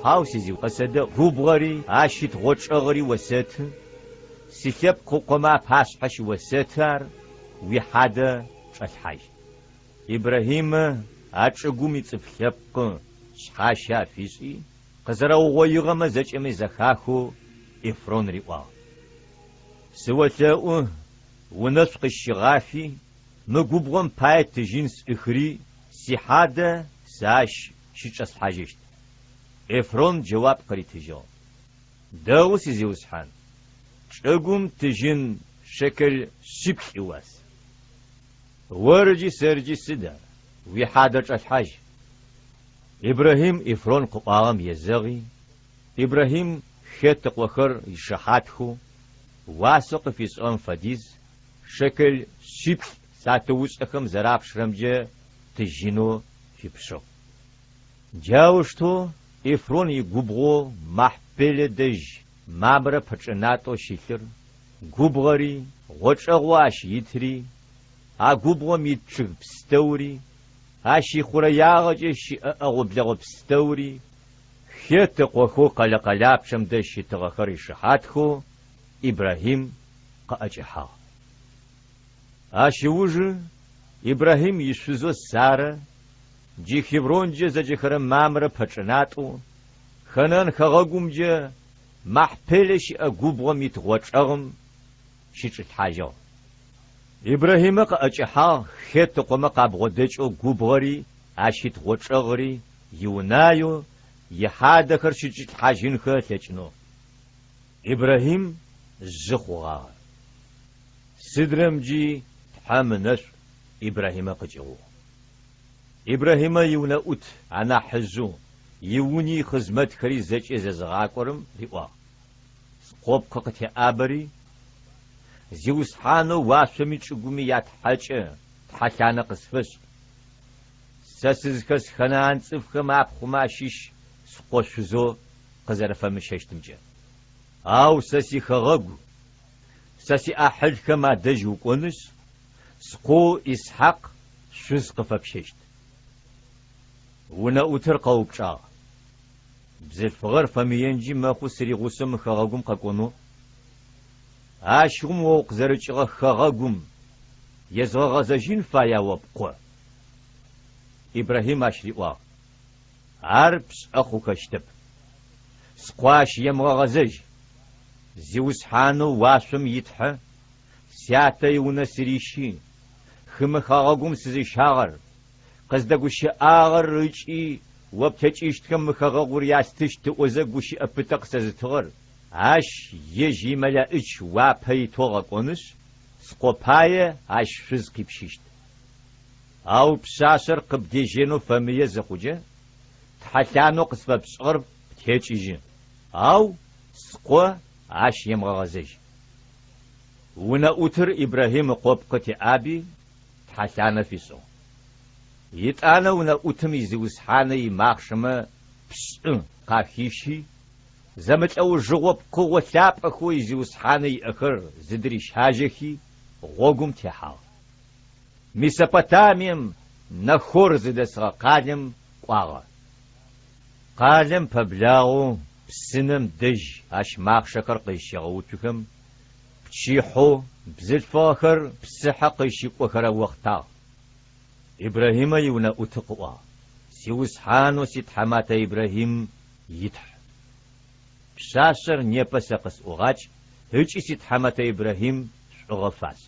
Хьау, сизиу, къысэдэӏу, губгъори, ащ ит гъочӏэгъыри осэты, силъэпкъ ыкъомэ апашъхьэ щыосэты ар, уихьадэ чӏэлъхьажь. Ибрахьимэ а чӏыгум ицӏыф лъэпкъы шъхьащэ афишӏи, къызэрэугъоигъэмэ зэкӏэми зэхахэу Эфрон риӏуагъ, Сыолъэӏу, унэшӏу къысщыгъафи, мы губгъом пае тыжьын сӏыхыри, сихьадэ сэ ащ щычӏэслъхьажьыщт. Эфрон джэуап къыритыжьыгъ, Дэгъу, сизиусхьан, чӏыгум тыжьын шекел шъиплӏ ыуас. Орджи сэрджи сыд ар, уихьадэ чӏэлъхьажь. Ибрахьим Эфрон къыӏуагъэм езэгъи, Ибрахьим Хет ыкъохэр ишыхьатхэу, уасэу къыфишӏыгъэм фэдиз шекел шъиплӏ сатыушӏэхэм зэрапшырэмкӏэ тыжьынэу фипшыгъ. Джаущтэу Эфрон игубгъоу Махпелэ дэжь Мамрэ пэчӏынатӏэу щылъыр, губгъэри, гъочӏэгъоу ащ итри, а губгъом ит чъыг пстэури, ащ ихъурэягъэкӏэ щыӏэ ӏэгъо-блэгъо пстэури, Хет ыкъохэу къэлэ къэлапчъэм дэжь щытыгъэхэр ишыхьатхэу Ибрахьим къыӏэкӏэхьагъ. Ащ ыужы Ибрахьим ишъузэу Сарэ, джы Хевронкӏэ зэджэхэрэ Мамрэ пэчӏынатӏэу, Ханаан хэгъэгумкӏэ Махпелэ щыӏэ губгъом ит гъочӏэгъым щычӏилъхьажьыгъ. Ибрахьимэ къыӏэкӏэхьагъ Хет ыкъомэ къабгъодэкӏэу губгъэри ащ ит гъочӏэгъри иунаеу ихьадэхэр щычӏилъхьажьынхэ ылъэкӏынэу. Ибрахьим жъы хъугъагъэ. Сыдрэмджи Тхьэм ынэшӏу Ибрахьимэ къыкӏыгъугъ. Ибрахьимэ иунэӏут анахьыжъэу, иуни ихъызмэтхэри зэкӏэ зезыгъакӏорэм риӏуагъ, Скъопкъы къытеӏабэри, Зиусхьанэу уашъоми чӏыгуми я Тхьэкӏэ тхьэлъанэ къысфэшӏ. Сэ сызхэс ханаан цӏыфхэм апхъумэ ащыщ скъо шъузэу къызэрэфэмыщэщтымкӏэ. Ау сэ сихэгъэгу, сэ сиӏахьылхэм адэжь укӏонышъ, скъоу Исхьакъ шъуз къыфэпщэщт. Унэӏутыр къэупчӏагъ, Бзылъфыгъэр фэмыенджи мэхъу сыригъусэу мы хэгъэгум къэкӏонэу. Ащыгъум о укъызэрыкӏыгъэ хэгъэгум езгъэгъэзэжьын фая о пкъо? Ибрахьим ащ риӏуагъ, Ар пшӏэ хъухэщтэп. Скъо ащ емыгъэгъэзэжь. Зиусхьанэу уашъом и Тхьэ, сятэ иунэ сырищи, хымэ хэгъэгум сызыщагъэр, къыздэгущыӏагъэр ыкӏи о плъэкӏыщтхэм мы хэгъэгур ястыщт ыӏозэ гущыӏэ пытэ къысэзытыгъэр, ащ ежь имэлэӏич уапэ итэу ыгъэкӏонышъ, скъо пае ащ шъуз къипщыщт. Ау пшъашъэр къыбдежьэнэу фэмые зыхъукӏэ, тхьэлъанэу къысфэпшӏыгъэр птекӏыжьы, ау скъо ащ емыгъэгъэзэжь. Унэӏутыр Ибрахьим ыкъопкъы теӏаби, тхьэлъанэ фишӏыгъ. Етӏанэ унэӏутым изиусхьаны имахъшэмэ пшӏы къахищи, зэмылӏэужыгъо пкъыгъо лъапӏэхэу изиусхьаны иӏэхэр зыдырищажьэхи, гъогум техьагъ. Месопотамием Нахор зыдэсыгъэ къалэм кӏуагъэ. Къалэм пэблагъэу псынэм дэжь ащ махъшэхэр къызщегъэуцухэм, пчыхьэу бзылъфыгъэхэр псыхьэ къызщыкӏохэрэ охътагъ. Ибрахьимэ иунэӏуты къыӏуагъ, Зиусхьанэу ситхьаматэ Ибрахьим и Тхь! Пшъашъэр непэ сэ къысӏугъакӏ ыкӏи ситхьаматэ Ибрахьим шӏугъэ фашӏ.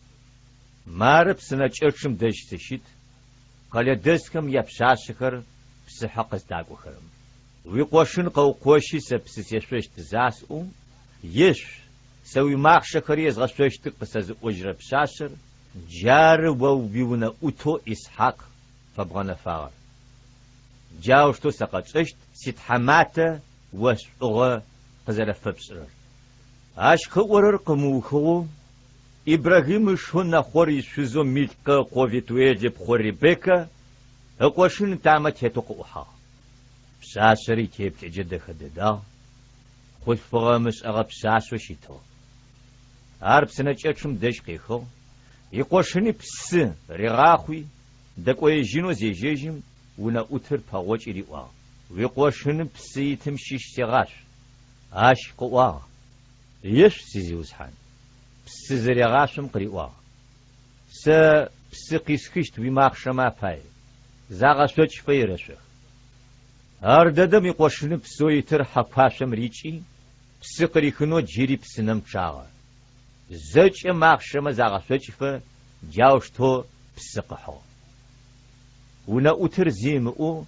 Мары псынэкӏэчъым дэжь сыщыт, къэлэдэсхэм япшъашъэхэр псыхьэ къыздакӏохэрэм. Уикъошын къэукъощи сэ псы сешъощт засӏоу, ешъу, сэ уимахъшэхэри езгъэшъощтых къысэзыӏожьырэ пшъашъэр, джары о уиунэӏутэу Исхьакъ фэбгъэнэфагъэр. Джаущтэу сэ къэтшӏэщт ситхьаматэ о шӏугъэ къызэрэфэпшӏырэр. Ащ къыӏорэр къымыухыгъэу Ибрахьим ышэу Нахъор ишъузэу Милкъэ ыкъо Ветуел ыпхъу Ребеккэ ыкъошын ытамэ тетэу къыӏухьагъ. Пшъашъэр итеплъэкӏэ дэхэ дэдагъ, хъулъфыгъэ ымышӏэгъэ пшъашъэу щытыгъ. Ар псынэкӏэчъым дэжь къехыгъ, икъошыни псы ригъахъуи, дэкӏоежьынэу зежьэжьым, унэӏутыр пэгъокӏи риӏуагъ. Уикъошыны псы итым щыщ сегъашъу. Ащ къыӏуагъ, Ешъу, сизиусхьан. Псы зырегъашъом къыриӏуагъ, Сэ псы къисхыщт уимахъшэмэ апай, загъэшъокӏфэ ерэшъох. Ардэдэм икъошыны псэу итыр хьэкуашъом рикӏи, псы къырихынэу джыри псынэм чъагъэ. Зэкӏэ махъшэмэ загъэшъокӏфэ джаущтэу псы къыхьыгъ. Унэӏутыр зи ымыӏоу,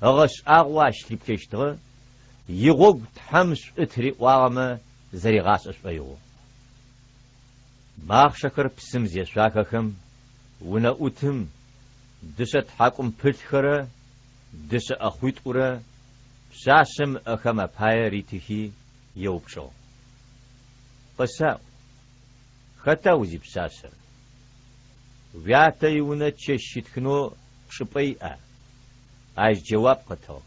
ыгъэшӏагъоу ащ лъыплъэщтыгъэ, игъогу Тхьэм шӏу тыриӏуагъэмэ зэригъашӏэ шӏоигъоу. Махъшэхэр псым зешъуахэхэм, унэӏутым дышъэ тхьакӏумпылъхэрэ дышъэ ӏэхъуитӏурэ пшъашъэм ыӏэхэм апае ритыхи, еупчӏыгъ. Къысаӏу, хэта узипшъашъэр? Уятэ иунэ чэщ щитхынэу чӏыпӏэ иӏа? Ащ джэуап къытыгъ,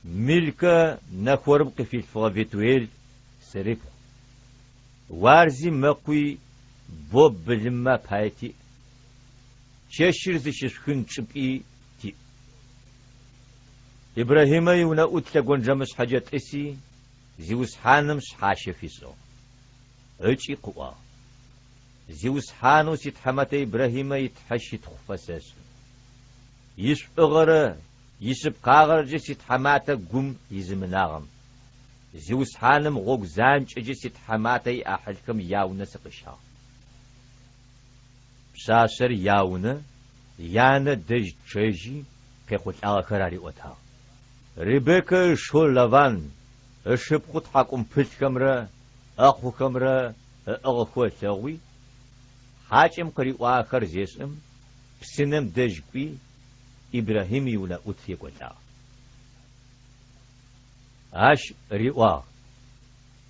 Милкэ Нахорым къыфилъфыгъэ Ветуел сырыпхъу. Уарзи мэкъуи бо былыммэ апае тиӏ, чэщыр зыщышъухын чӏыпӏи тиӏ. Ибрахьимэ иунэӏут лъэгонджэмышъхьэкӏэ тӏыси, Зиусхьаным шъхьащэ фишӏыгъ. Ыкӏи къыӏуагъ, Зиусхьанэу ситхьэмэтэ Ибрахьимэ и Тхьэ щытхъу фэсэшӏы. Ишӏугъэрэ ишъыпкъагъэрэкӏэ ситхьэматэ гум изымынагъэм, Зиусхьаным гъогу занкӏэкӏэ ситхьэматэ иӏахьылхэм яунэ сыкъыщагъ. Пшъашъэр яунэ, янэ дэжь чъэжьи, къехъулӏагъэхэр ариӏотагъ. Ребеккэ ышэу Лаван ышыпхъу тхьакӏумпылъхэмрэ ӏэхъухэмрэ ыӏыгъхэу ылъэгъуи, хьакӏэм къыриӏуагъэхэр зешӏэм, псынэм дэжь кӏуи, Ибрахьим иунэӏут екӏолӏагъ. Ащ риӏуагъ,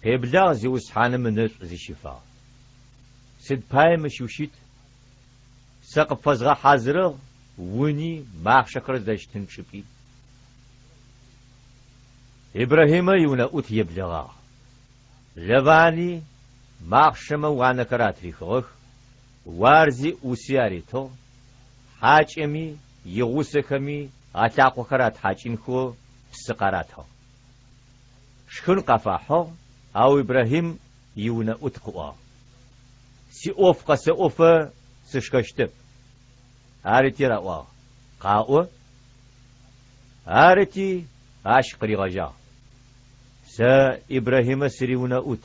Къеблагъ, Зиусхьаным ынэшӏу зыщыфагъ. Сыд пае мыщ ущыт? Сэ къыпфэзгъэхьазырыгъ уни, махъшэхэр зыдэщытын чӏыпӏи. Ибрахьимэ иунэӏут еблэгъагъ. Лавани махъшэмэ уанэхэр атрихыгъэх, уарзи ӏуси аритыгъ, хьакӏэми, игъусэхэми алъакъохэр атхьакӏынхэу псы къаратыгъ. Шхын къафахьыгъ, ау Ибрахьим иунэӏут къыӏуагъ, Сиӏоф къэсэӏофэ сышхэщтэп. Арыти раӏуагъ, Къаӏо. Арыти ащ къыригъэжьагъ, Сэ Ибрахьимэ сыриунэӏут.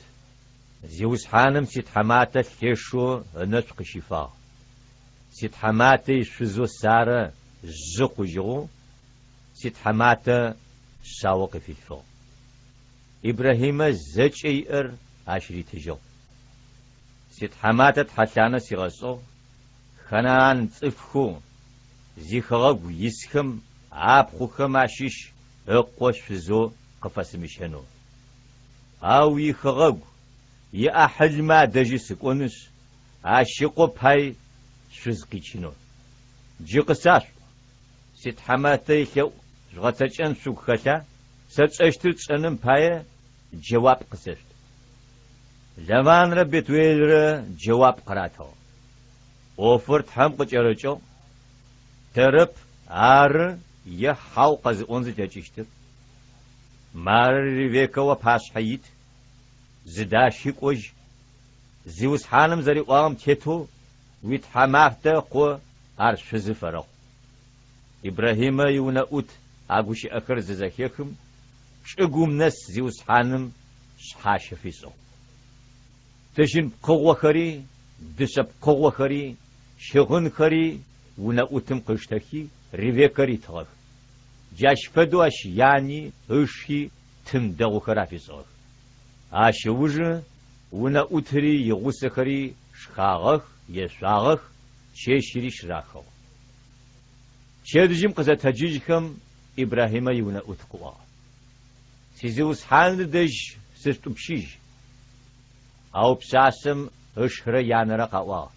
Зиусхьаным ситхьаматэ лъэшэу ынэшӏу къыщифагъ. Ситхьаматэ ишъузэу Сарэ жъы хъужьыгъэу ситхьаматэ шъао къыфилъфыгъ. Ибрахьимэ зэкӏэ иӏэр ащ ритыжьыгъ. Ситхьаматэ тхьэлъанэ сигъэшӏыгъ, ханаан цӏыфхэу зихэгъэгу исхэм апхъухэм ащыщ ыкъо шъузэу къыфэсымыщэнэу. Ау ихэгъэгу, иӏахьылмэ адэжьы сыкӏонышъ, ащ ыкъо пай шъуз къичынэу. Джы къысашъуӏу, ситхьаматэ илъэӏу жъугъэцэкӏэн шъугу хэлъа? Сэ тшӏэщтыр тшӏэным пае джэуап къысэшъут. Лаванрэ Бетуелрэ джэуап къыратыгъ. ӏофыр Тхьэм къыкӏэрыкӏыгъ, тэрэп ары е хьау къэзыӏон зылъэкӏыщтыр. Мары Ревеккэ уапашъхьэ ит, зыдащи кӏожь. Зиусхьаным зэриӏуагъэм тетэу уитхьаматэ ыкъо ар шъузы фэрэхъу. Ибрахьимэ иунэӏут а гущыӏэхэр зызэхехым, чӏыгум нэс Зиусхьаным шъхьащэ фишӏыгъ. Тыжьын пкъыгъохэри, дышъэ пкъыгъохэри, щыгъынхэри унэӏутым къыштэхи, Ревеккэ ритыгъэх. Джащ фэдэу ащ яни ыши тын дэгъухэр афишӏыгъэх. Ащ ыужы унэӏутыри игъусэхэри шхагъэх, ешъуагъэх, чэщыри щырахыгъ. Пчэдыжьым къызэтэджыжьхэм Ибрахьимэ иунэӏут къыӏуагъ, Сизиусхьаныр дэжь сышъутӏупщыжь. Ау пшъашъэм ышырэ янэрэ къаӏуагъ,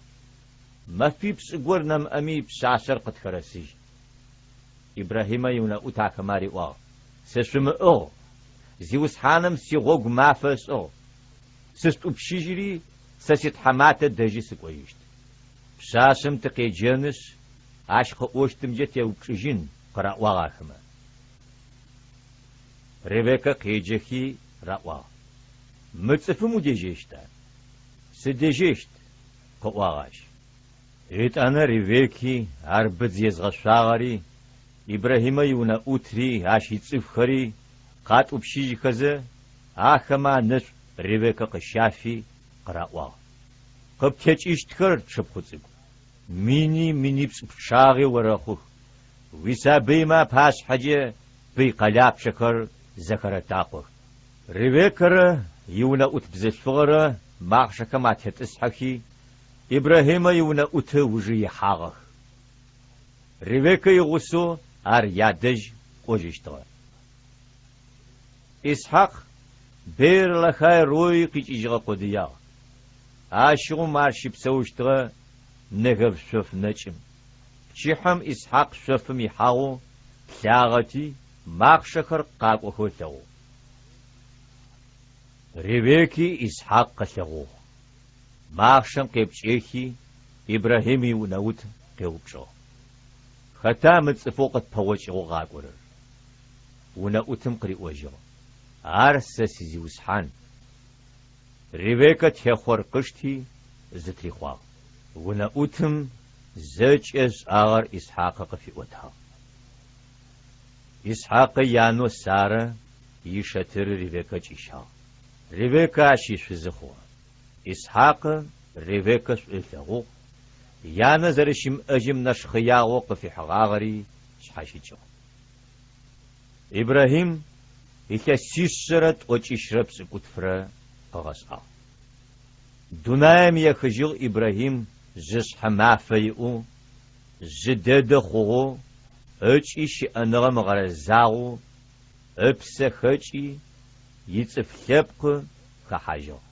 Мэфипшӏ гор нэмыӏэми пшъашъэр къытхэрэсыжь. Ибрахьимэ иунэӏут ахэмэ ариӏуагъ, Сышъумыӏыгъ, Зиусхьаным сигъогу мафэ ышӏыгъ, сышъутӏупщыжьыри сэ ситхьаматэ дэжьы сыкӏожьыщт. Пшъашъэм тыкъеджэнышъ, ащ къыӏощтымкӏэ теупчӏыжьын, къыраӏуагъ ахэмэ. Ревеккэ къеджэхи раӏуагъ, Мы цӏыфым удежьэщта? Сыдежьэщт, къыӏуагъ ащ. Етӏанэ Ревекки, ар быдз езгъэшъуагъэри, Ибрахьимэ иунэӏутри, ащ ицӏыфхэри къатӏупщыжьхэзэ, ахэмэ анэшӏу Ревеккэ къыщафи, къыраӏуагъ, Къыптекӏыщтхэр, тшыпхъу цӏыкӏу, мини минипшӏ пчъагъи орэхъух, уисабыймэ апашъхьэкӏэ пый къэлапчъэхэр зэхэрэтакъох. Ревеккэрэ иунэӏут бзылъфыгъэрэ махъшэхэм атетӏысхьэхи, Ибрахьимэ иунэӏуты ыужы ихьагъэх. Ревеккэ игъусэу ар ядэжь кӏожьыщтыгъэ. Исхьакъ Беэр-Лахай-Рои къикӏыжьыгъэ къодыягъ. Ащыгъум ар щыпсэущтыгъэ Негэв шъоф нэкӏым. Пчыхьэм Исхьакъ шъофым ихьагъэу плъагъэти, махъшэхэр къакӏохэу ылъэгъугъ. Ревекки Исхьакъ къылъэгъугъ. Махъшэм къепкӏэхи, Ибрахьим иунэӏут къеупчӏыгъ, Хэта мы цӏыфэу къытпэгъокӏыгъэу къакӏорэр? Унэӏутым къыриӏожьыгъ, Ар сэ сизиусхьан. Ревеккэ техъор къышти, зытрихъуагъ. Унэӏутым зэкӏэ ышӏагъэр Исхьакъы къыфиӏотагъ. Исхьакъы янэу Сарэ ишэтыры Ревеккэ чӏищагъ. Ревеккэ ащ ишъузы хъугъэ. Исхьакъы Ревеккэ шӏу ылъэгъугъ, янэ зэрэщымыӏэжьым нэшхъыягъэу къыфихьыгъагъэри шъхьащыкӏыгъ. Ибрахьим илъэсишъэрэ тӏокӏищрэ пшӏыкӏутфрэ къыгъэшӏагъ. Дунаим ехыжьыгъ Ибрахьим жъышъхьэ мафэ иӏэу, жъы дэдэ хъугъэу ыкӏи щыӏэныгъэм ыгъэрэзагъэу ыпсэ хэкӏи, ицӏыф лъэпкъы хэхьажьыгъ.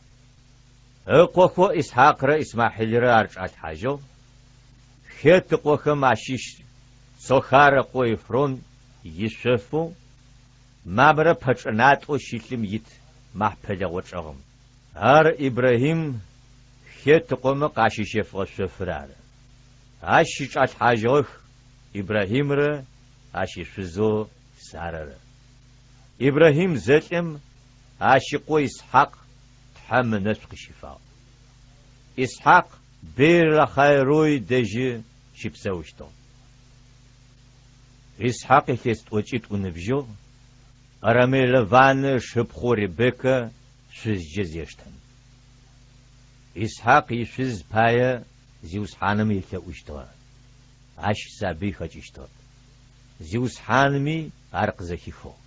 Ыкъохэу Исхьакърэ Исмахьилрэ ар чӏалъхьажьыгъ, Хет ыкъохэм ащыщ Цохар ыкъо Ефрон ишъофэу Мамрэ пэчӏынатӏэу щылъым ит Махпэлэ гъочӏэгъым. Ар Ибрахьим Хет ыкъомэ къащищэфыгъэ шъофыр ары. Ащ щычӏалъхьажьыгъэх Ибрахьимрэ ащ ишъузэу Сарэрэ. Ибрахьим зэлӏэм, ащ ыкъо Исхьакъ Тхьэм ынэшӏу къыщифагъ. Исхьакъ Беэр-Лахай-Рой дэжьы щыпсэущтыгъ. Исхьакъ илъэс тӏокӏитӏу ыныбжьыгъ, Арамей Лаваны ышыпхъоу Ребеккэ шъузджэ зештэм. Исхьакъ ишъуз пае Зиусхьаным елъэӏущтыгъэ, ащ сабый хэкӏыщтыгъэп. Зиусхьанми ар къызэхихыгъ.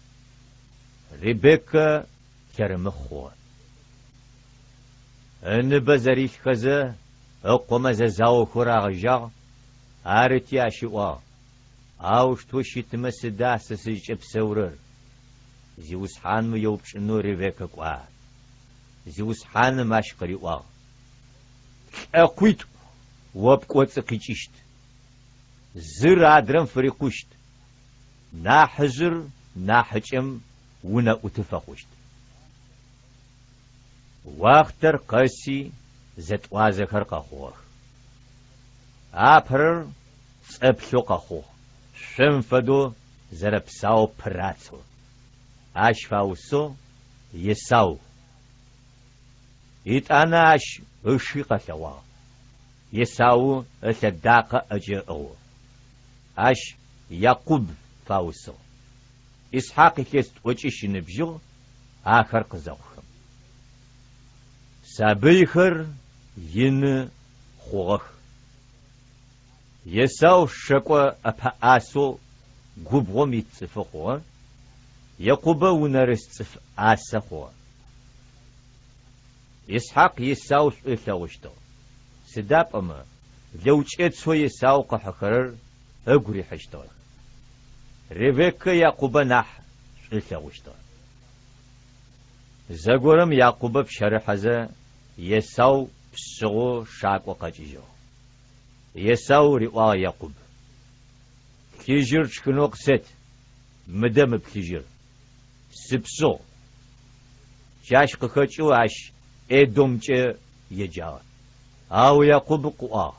Ребеккэ лъэрымыхъ хъугъэ. Ыныбэ зэрилъхэзэ, ыкъомэ зэзаохэу рагъэжьагъ, арыти ащ ыӏуагъ, Аущтэу щытмэ сыда сэ сызкӏэпсэурэр? Зиусхьаным еупчӏынэу Ревеккэ кӏуа. Зиусхьаным ащ къыриӏуагъ, Лӏэкъуитӏу о пкӏоцӏы къикӏыщт. Зыр адрэм фырикъущт, нахьыжъыр нахьыкӏэм унэӏуты фэхъущт. Уахътэр къэси зэтӏуазэхэр къэхъугъэх. Апэрэр цӏэплъэу къэхъугъ, шъом фэдэу зэрэпсаоу пырацэу. Ащ фаусыгъ Есау. Етӏанэ ащ ыши къэлъэгъуагъ. Есау ылъэдакъэ ӏэкӏэ ыӏыгъэу. Ащ Якъуб фаусыгъ. Исхьакъ илъэс тӏокӏищ ыныбжьыгъ ахэр къызэхъухэм. Сабыйхэр ины хъугъэх. Есау шэкӏо ӏэпэӏасэу губгъом ит цӏыфы хъугъэ, Якъубэ унэрыс цӏыф ӏасэ хъугъэ. Исхьакъ Есау шӏу ылъэгъущтыгъ, сыда пӏомэ лэукӏэцэу Есау къыхьыхэрэр ыгу рихьыщтыгъэх. Ревеккэ Якъубэ нахь шӏу ылъэгъущтыгъ. Зэгорэм Якъубэ пщэрыхьэзэ Есау пшъыгъэу шакӏо къэкӏыжьыгъ. Есау риӏуагъ Якъуб, Плъыжьыр тшхынэу къысэт, мыдэ мы плъыжьыр. Сыпшъыгъ. Джащ къыхэкӏэу ащ Эдомкӏэ еджагъэх. Ау Якъуб къыӏуагъ,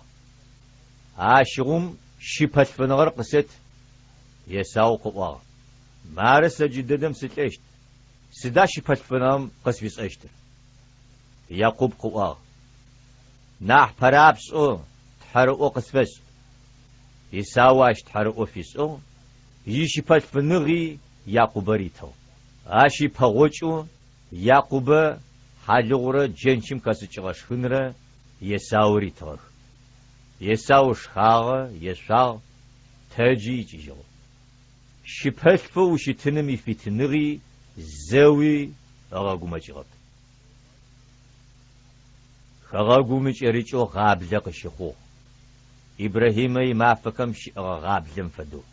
Ащыгъум щыпэлъфыныгъэр къысэт. Есау къыӏуагъ, Мары сэ джыдэдэм сылӏэщт. Сыда щыпэлъфыныгъэм къысфишӏэщтыр? Якъуб къыӏуагъ, Нахь пэрапшӏэу тхьэрыӏо къысфэшӏ. Исау ащ тхьэрыӏо фишӏыгъ, ищыпэлъфыныгъи Якъубэ ритыгъ. Ащ ипэгъокӏэу Якъубэ хьалыгъурэ джэнчым хэшӏыкӏыгъэ шхынрэ Есау ритыгъэх. Есау шхагъэ, ешъуагъ, тэджи икӏыжьыгъ. Щыпэлъфэу ущытыным ифитыныгъи зэуи ыгъэгумэкӏыгъэп. Хэгъэгум икӏэрыкӏэу гъаблэ къыщыхъугъ, Ибрахьимэ имафэхэм щыӏэгъэ гъаблэм фэдэу.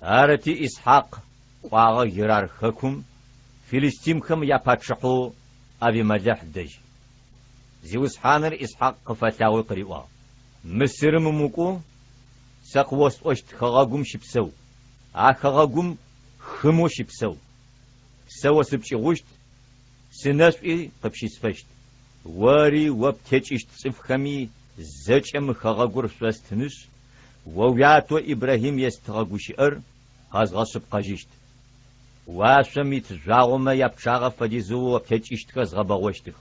Арыти, Исхьакъ кӏуагъэ Герар хэкум филистимхэм япачъыхьэу Авимэлэхь дэжь. Зиусхьаныр Исхьакъ къыфэлъагъуи къыриӏуагъ, Мысырым умыкӏоу, сэ къыосӏощт хэгъэгум щыпсэу, а хэгъэгум хымэу щыпсэу. Сэ о сыпкӏыгъущт, сынэшӏуи къыпщысфэщт. Ори о птекӏыщт цӏыфхэми зэкӏэ мы хэгъэгур шъостынышъ, о уятэу Ибрахьим естыгъэ гущыӏэр къэзгъэшъыпкъэжьыщт. Уашъом ит жъуагъомэ япчъагъэ фэдизэу о птекӏыщтхэр згъэбэгъощтых.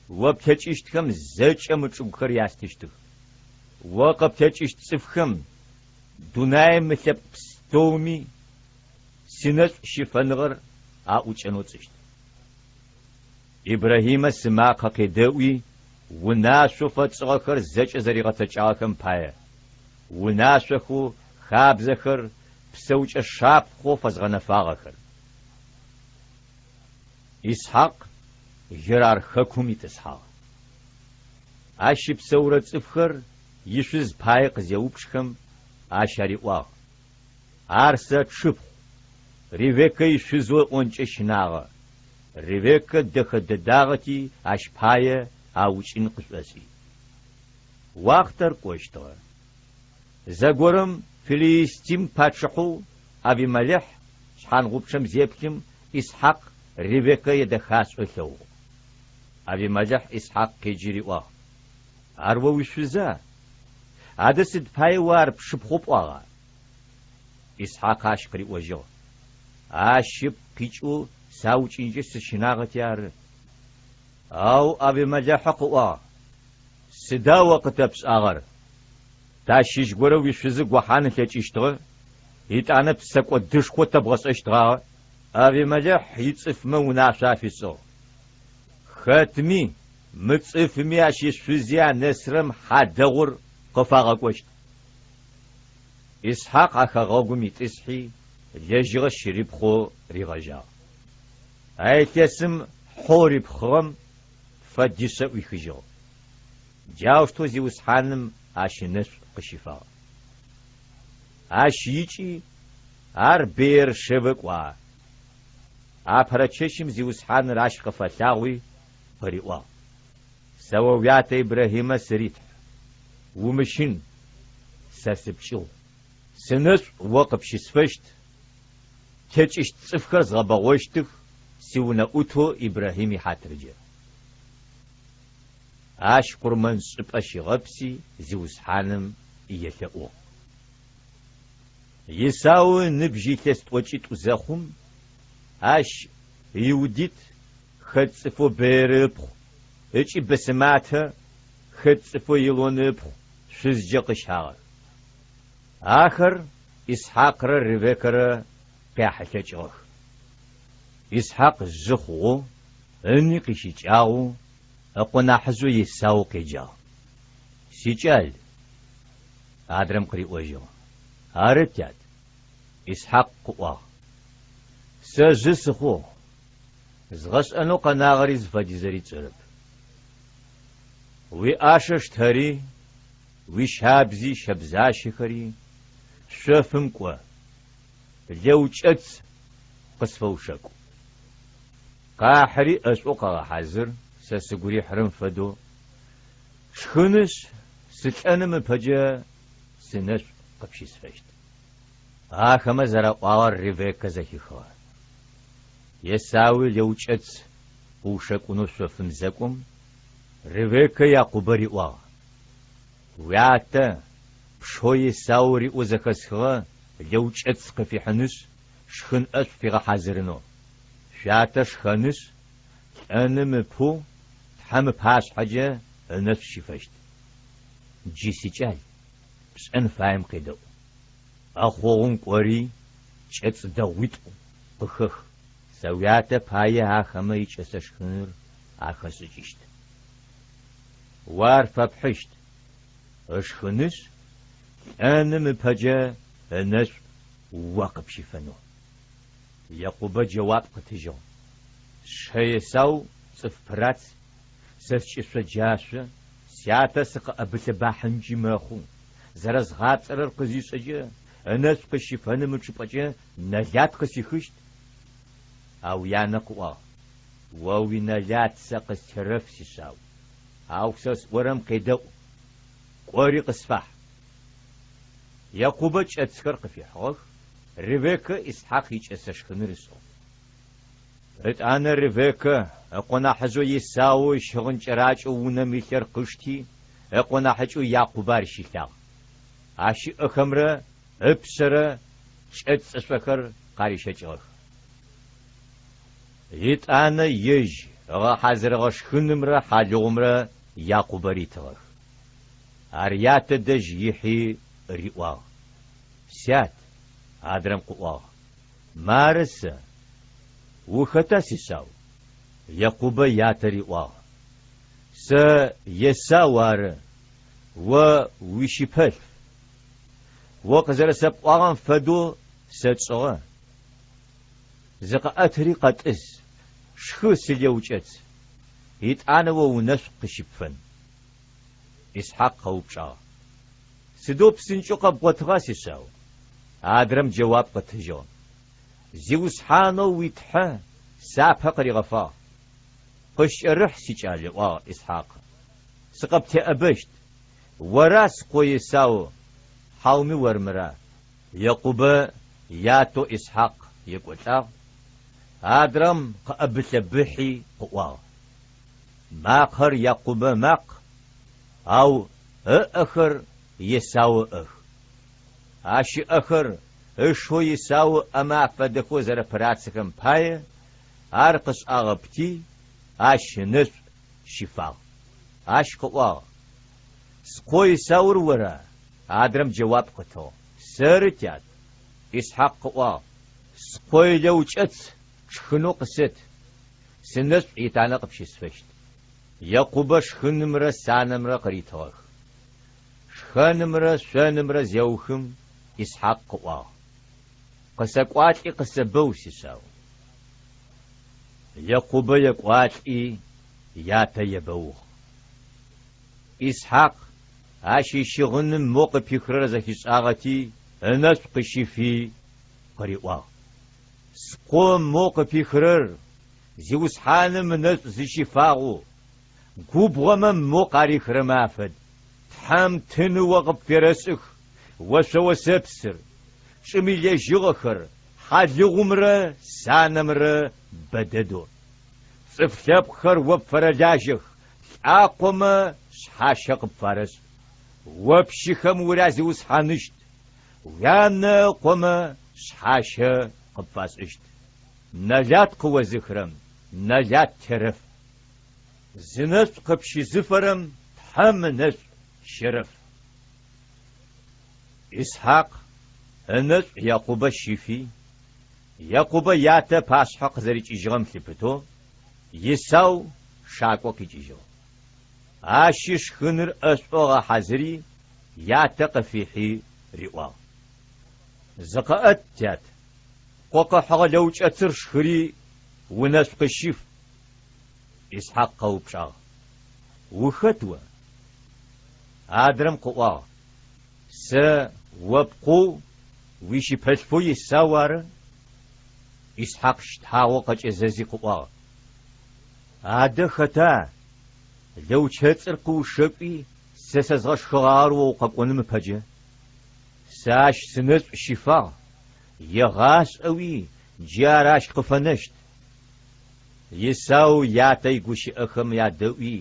О птекӏыщтхэм зэкӏэ мы чӏыгухэр ястыщтых. О къыптекӏыщт цӏыфхэм, дунаим ылъэпкъ пстэуми синэшӏу щыфэныгъэр аӏукӏэнэу тшӏыщт. Ибрахьимэ сымакъэ къедэӏуи, унашъоу фэтшӏыгъэхэр зэкӏэ зэригъэцэкӏагъэхэм пае, унашъохэу, хабзэхэр, псэукӏэ шапхъэу фэзгъэнэфагъэхэр. Исхьакъ Герар хэкум итӏысхьагъ. Ащ щыпсэурэ цӏыфхэр ишъуз пае къызеупчӏхэм, ащ ариӏуагъ, Ар сэ тшыпхъу, Ревеккэ ишъузэу ыӏонкӏэ щынагъэ. Ревеккэ дэхэ дэдагъэти, ащ пае аукӏын къышӏошӏи. Уахътэр кӏощтыгъэ. Зэгорэм филиистим пачъыхьэу Авимэлэхь шъхьангъупчъэм зеплъым, Исхьакъ Ревеккэ едэхашӏэу ылъэгъугъ. Авимэлэхь Исхьакъ къеджи риӏуагъ, Ар о уишъуза? Адэ сыд пае о ар пшыпхъоу пӏуагъа? Исхьакъ ащ къыриӏожьыгъ, Ащ ыпкъ къикӏэу саукӏынкӏэ сыщынагъэти ары. Ау Авимэлэхьы къыӏуагъ, Сыда о къытэпшӏагъэр? Тащыщ горэ уишъузы гохьан ылъэкӏыщтыгъэ, етӏанэ псэкӏодышхо тэбгъэшӏэщтгъагъэ. Авимэлэхь ицӏыфмэ унашъо афишӏыгъ, Хэтми, мы цӏыфми ащ ишъузи анэсрэм хьадэгъур къыфагъэкӏощт. Исхьакъ а хэгъэгум итӏысхьи, лэжьыгъэ щырипхъэу ригъэжьагъ. А илъэсым хьоу рипхъыгъэм фэдишъэ ӏуихыжьыгъ. Джаущтэу Зиусхьаным ащ ынэшӏу къыщифагъ. Ащ икӏи, ар Беер-Шевэ кӏуагъэ. Апэрэ чэщым Зиусхьаныр ащ къыфэлъагъуи, къыриӏуагъ, Сэ о уятэ Ибрахьимэ сыри Тхь. Умыщын, сэ сыпкӏыгъу. Сынэшӏу о къыпщысфэщт, птекӏыщт цӏыфхэр згъэбэгъощтых сиунэӏутэу Ибрахьим ихьатыркӏэ. Ащ къурмэншӏыпӏэ щигъэпси Зиусхьаным елъэӏугъ. Исау ыныбжь илъэс тӏокӏитӏу зэхъум, ащ Иудит, хет цӏыфэу Бееры ыпхъу, ыкӏи Бэсэматэ, хет цӏыфэу Елоны ыпхъу, шъузкӏэ къыщагъэх. Ахэр Исхьакърэ Ревекэрэ къяхьылъэкӏыгъэх. Исхьакъ жъы хъугъэу, ыни къыщыкӏагъэу, ыкъо нахьыжъэу Есау къеджагъ, Сикӏал! Адрэм къыриӏожьыгъ, Ары, тят. Исхьакъ къыӏуагъ, Сэ жъы сыхъугъ, згъэшӏэнэу къэнагъэри зыфэдизэри тшӏэрэп. Уиӏашэ штэри, уищабзи щэбзащэхэри шъофым кӏо, лэукӏэц къысфэушэкӏу. Къахьыри ӏэшӏоу къэгъэхьазыр, сэ сыгу рихьырэм фэдэу, тшхынышъ, сылӏэным ыпэкӏэ сынэшӏу къыпщысфэщт. Ахэмэ зэраӏуагъэр Ревеккэ зэхихыгъэ. Есауи лэукӏэц къыушэкӏунэу шъофым зэкӏом, Ревеккэ Якъубэ риӏуагъ, Уятэ, пшэу Есау риӏоу зэхэсхыгъэ лэукӏэц къыфихьынышъ, шхын ӏэшӏу фигъэхьазырынэу. Шъуятэ шхэнышъ, лӏэным ыпэу Тхьэм ыпашъхьэкӏэ ынэшӏу щифэщт. Джы, сикӏал, пшӏэн фаем къедэӏу. ӏэхъогъум кӏори, кӏэцӏ дэгъуитӏу къыхэх. Сэ уятэ пае ахэмэ икӏэсэ шхыныр ахэсшӏыкӏыщт. О ар фэпхьыщт, ышхынышъ, лӏэным ыпэкӏэ ынэшӏу о къыпщифэнэу. Якъубэ джэуап къытыжьыгъ, Сшы Есау цӏыф пырац, сэ скӏышъо джашъо, сятэ сыкъыӏэбылъэбахьынкӏи мэхъу, зэрэзгъапцӏэрэр къызишӏэкӏэ, ынэшӏу къысщифэным ычӏыпӏэкӏэ нэлат къысихыщт. Ау янэ къыӏуагъ, О уинэлат сэ къыстерэф, сишъау, ау сэ сӏорэм къедэӏу, кӏори къысфахь. Якъубэ кӏэцхэр къыфихьыгъэх, Ревеккэ Исхьакъ икӏэсэ шхыныр ышӏыгъ. Ытӏанэ Ревеккэ ыкъо нахьыжъэу Есау ищыгъын кӏэракӏэу унэм илъыр къышти, ыкъо нахьыкӏэу Якъубэ ар щилъагъ. Ащ ыӏэхэмрэ ыпшъэрэ кӏэцӏышъохэр къарищэкӏыгъэх. Етӏанэ ежь ыгъэхьазырыгъэ шхынымрэ хьалыгъумрэ Якъубэ ритыгъэх. Ар ятэ дэжь ихьи риӏуагъ, Сят, адрэм къыӏуагъ, мары сэ. Ухэта, сишъау? Якъубэ ятэ риӏуагъ, Сэ Есау ары, о уищыпэлъф. О къызэрэсэпӏуагъэм фэдэу сэ тшӏыгъэ. Зыкъэӏэтыри къэтӏыс, шхы силэукӏэц, итӏанэ о унэшӏу къыщыпфэн. Исхьакъ къэупчӏагъ, Сыдэу псынкӏэу къэбгъотыгъа, сишъау? Адрэм джэуап къытыжьыгъ, Зиусхьанэу уи Тхьэ сапэ къыригъэфагъ. Къыскӏэрыхь, сикӏал, ыӏуагъ Исхьакъ, сыкъыптеӏэбэщт. Ора скъо Есау, хьауми ормыра? Якъубэ ятэу Исхьакъ екӏолӏагъ, адрэм къыӏэбылъэбыхьи къыӏуагъ, Макъэр Якъубэ ымакъ, ау ыӏэхэр Есау ыӏэх. Ащ ыӏэхэр ышэу Есау ыӏэмэ афэдэхэу зэрэпырацэхэм пае ар къышӏагъэпти, ащ ынэшӏу щифагъ. Ащ къыӏуагъ, Скъо Есаур ора? Адрэм джэуап къытыгъ, Сэры, тят. Исхьакъ къыӏуагъ, Скъо илэукӏэц пшхынэу къысэт, сынэшӏу етӏанэ къыпщысфэщт. Якъубэ шхынымрэ санэмрэ къыритыгъэх. Шхэнымрэ шъонымрэ зеухым, Исхьакъ къыӏуагъ, Къысэкӏуалӏи къысэбэу, сишъау. Якъубэ екӏуалӏи, ятэ ебэугъ. Исхьакъ ащ ищыгъыным моу къыпихырэр зэхишӏагъэти, ынэшӏу къыщифи, къыриӏуагъ, Скъо моу къыпихырэр Зиусхьаным ынэшӏу зыщифагъэу, губгъомэ моу къарихырэмэ афэд. Тхьэм тыны о къыпферэшӏых ошъо осэпсыр, чӏым илэжьыгъэхэр, хьалыгъумрэ санэмрэ бэдэдэу. Цӏыф лъэпкъхэр о пфэрэлажьэх, лӏакъомэ шъхьащэ къыпфарэшӏ. О пщыхэм урязиусхьаныщт, уянэ ыкъомэ шъхьащэ къыпфашӏыщт. Нэлат къыозыхырэм нэлат терэф. Зынэшӏу къыпщызыфэрэм Тхьэм ынэшӏу щерэф. Исхьакъ ынэшӏу Якъубэ щифи, Якъубэ ятэ ыпашъхьэ къызэрикӏыжьыгъэм лъыпытэу, Исау шакӏо къикӏыжьыгъ. Ащи шхыныр ӏэшӏоу ыгъэхьазыри, ятэ къыфихьи риӏуагъ, Зыкъэӏэт, тят, пкъо къыхьыгъэ лэукӏэцыр шхыри, унэшӏу къысщиф. Исхьакъ къэупчӏагъ, Ухэт о? Адрэм къыӏуагъ, Сэ о пкъоу уищыпэлъфэу Исау ары. Исхьакъ щтагъэу къэкӏэзэзи къыӏуагъ, Адэ хэта лэучэцӏыр къыушэкӏуи сэ сэзгъэшхыгъагъэр о укъэкӏоным ыпэкӏэ? Сэ ащ сынэшӏу щифагъ, егъашӏэуи джы ар ащ къыфэнэщт. Исау ятэ игущыӏэхэм ядэӏуи,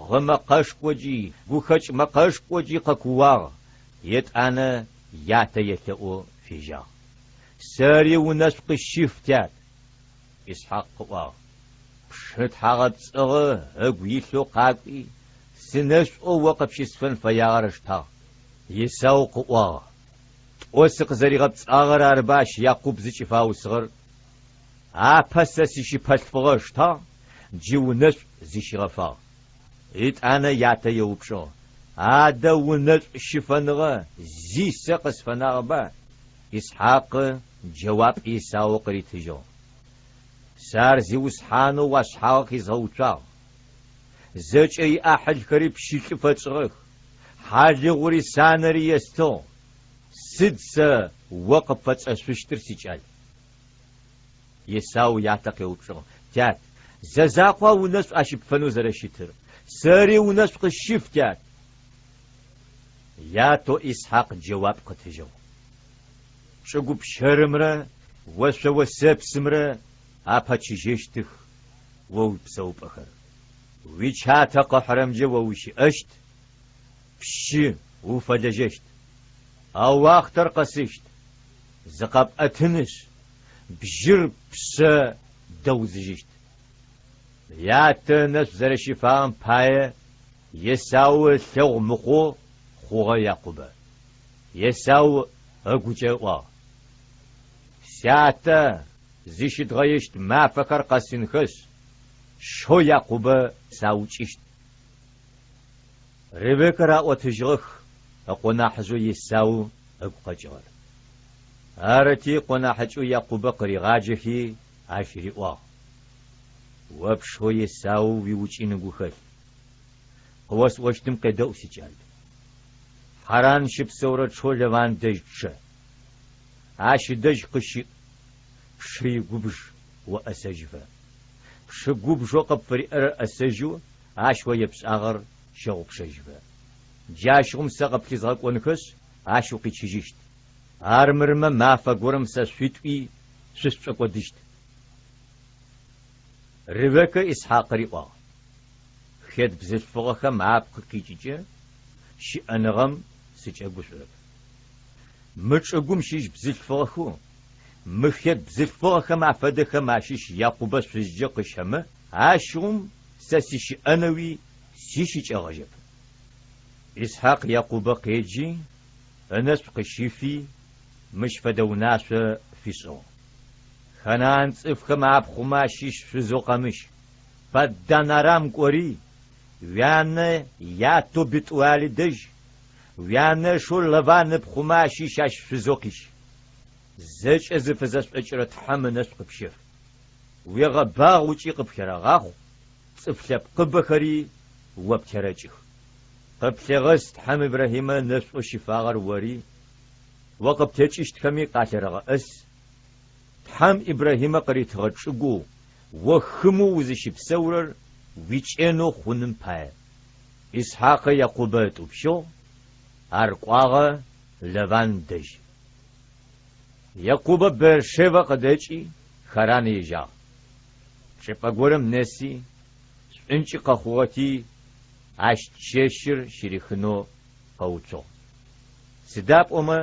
гъы мэкъэшхокӏи, гухэкӏ мэкъэшхокӏи къэкууагъ, етӏанэ ятэ елъэӏоу фежьагъ. Сэри унэшӏу къысщыф, тят! Исхьакъ къыӏуагъ, Пшы тхьагъэпцӏыгъэ ыгу илъэу къакӏуи, сынэшӏоу о къыпщысфэн фэягъэр ыштагъ. Исау къыӏуагъ, Тӏо сыкъызэригъэпцӏагъэр арыба ащ Якъуб зыкӏыфаусыгъэр? Апэ сэ сищыпэлъфыгъэ ыштагъ, джы унэшӏу зыщигъэфагъ. Етӏанэ ятэ еупчӏыгъ, Адэ унэшӏу щыфэныгъэ зи сэ къысфэнагъэба? Исхьакъы джэуап Исау къыритыжьыгъ, Сэ ар зиусхьанэу уашъхьагъы къизгъэуцуагъ. Зэкӏэ иӏахьылхэри пщылӏы фэтшӏыгъэх, хьалыгъури санэри естыгъ. Сыд сэ о къыпфэсшӏэшъущтыр, сикӏал? Исау ятэ къеупчӏыгъ, Тят, зэ закъуа унэшӏу ащыпфэнэу зэрэщытыр? Сэри унэшӏу къысщыф, тят! Ятэу Исхьакъ джэуап къытыжьыгъ, Чӏыгу пщэрымрэ ошъо осэпсымрэ апэчыжьэщтых о уипсэупӏэхэр. Уичатэ къыхьырэмкӏэ о ущыӏэщт, пшы уфэлэжьэщт. А уахътэр къэсыщт, зыкъэпӏэтынышъ, бжьыр пшъэ дэузыжьыщт. Ятэ ынэшӏу зэрэщыфагъэм пае Есау ылъэгъу мыхъоу хъугъэ Якъубэ. Есау ыгукӏэ ыӏуагъ, Сятэ зыщыдгъэещт мафэхэр къэсынхэшъ, сшэу Якъубэ саукӏыщт. Ревекэ раӏотыжьыгъэх ыкъо нахьыжъэу Есау ыгу къэкӏыгъэр. Арыти, ыкъо нахьыкӏэу Якъубэ къыригъаджэхи ащ риӏуагъ, О пшэу Есау уиукӏын ыгу хэлъ. Къыосӏощтым къедэӏу, сикӏал. Хьаран щыпсэурэ тшэу Лаван дэжь чъэ. Ащ ыдэжь къыщыӏ, пшы игубж о ӏэсэжьыфэ. Пшы губжэу къыпфыриӏэр ӏэсэжьэу ащ о епшӏагъэр щэгъупшэжьыфэ. Джащыгъум сэ къыплъызгъэкӏонхэшъ, ащ укъичыжьыщт. Армырмэ, мафэ горэм сэ шъуитӏуи шъусшӏокӏодыщт. Ревеккэ Исхьакъ риӏуагъ, Хет бзылъфыгъэхэм апкъ къикӏыкӏэ щыӏэныгъэм сыкӏэгушӏурэп. Мы чӏыгум щыщ бзылъфыгъэхэу мы хет бзылъфыгъэхэм афэдэхэм ащыщ Якъубэ шъузкӏэ къыщэмэ, ащыгъум сэ сыщыӏэнэуи сищыкӏэгъэжьэп. Исхьакъ Якъубэ къеджи, ынэшӏу къыщифи, мыщ фэдэ унашъо фишӏыгъ, Ханаан цӏыфхэм апхъумэ ащыщ шъузэу къэмыщ. Паддан-Арам кӏори, уянэ ятэу Бэтӏуал дэжь, уянэшэу Лаван ыпхъумэ ащыщ ащ шъузэу къищ. Зэкӏэ зыфызэшӏокӏырэ Тхьэм ынэшӏу къыпщеф. Уегъэбагъу ыкӏи къыпхерэгъахъу, цӏыф лъэпкъыбэхэри о птерэкӏых. Къыплъегъэс Тхьэм Ибрахьимэ ынэшӏоу щифагъэр ори, о къыптекӏыщтхэми къалъерэгъэӏэс. Тхьэм Ибрахьимэ къыритыгъэ чӏыгоу о хымэу узыщыпсэурэр уикӏэнэу хъуным пае. Исхьакъы Якъубэ ытӏупщыгъ, ар кӏуагъэ Лаван дэжь. Якъубэ Беэр-Шевэ къыдэкӏи, Харан ежьагъ. Чӏыпӏэ горэм нэси, шӏункӏы къэхъугъэти, ащ чэщыр щырихынэу къэуцугъ. Сыда пӏомэ